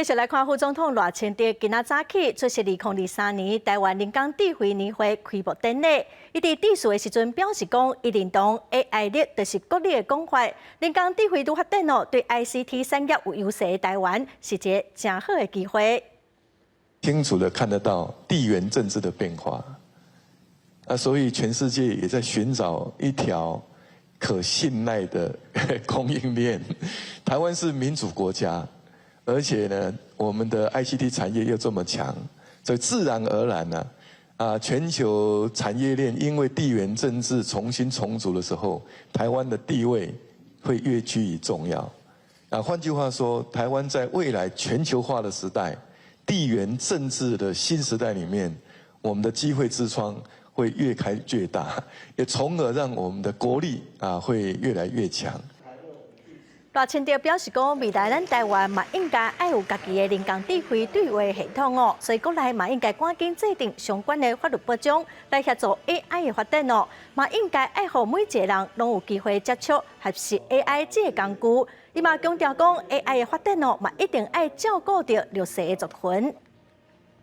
繼續來看副總統賴清德今仔早起出席2023年台灣人工智慧年會開幕典禮。伊佇致辭的時陣表示講，伊認同 AI 力就是國力的講法。人工智慧愈發展哦，對 ICT 產業有優勢的台灣是一个誠好的機會。清楚的看得到地緣政治的變化，啊，所以全世界也在尋找一條可信賴的供應鏈。台灣是民主國家。而且呢，我們的 ICT 產業又這麼強，所以自然而然呢，啊，全球產業鏈因為地緣政治重新重組的時候，台灣的地位會越趨於重要。啊，換句話說，台灣在未來全球化的時代、地緣政治的新時代裡面，我們的機會之窗會越開越大，也從而讓我們的國力啊會越來越強。賴清德表示講，未來咱台灣嘛應該愛有家己的人工智慧對話系統哦，所以國內嘛應該趕緊制定相關的法律保障，來協助 AI 的發展哦。嘛應該愛予每一个人攏有機會接觸學習 AI 這个工具。伊嘛強調講，AI 的發展哦，嘛一定愛照顧著弱勢的族群。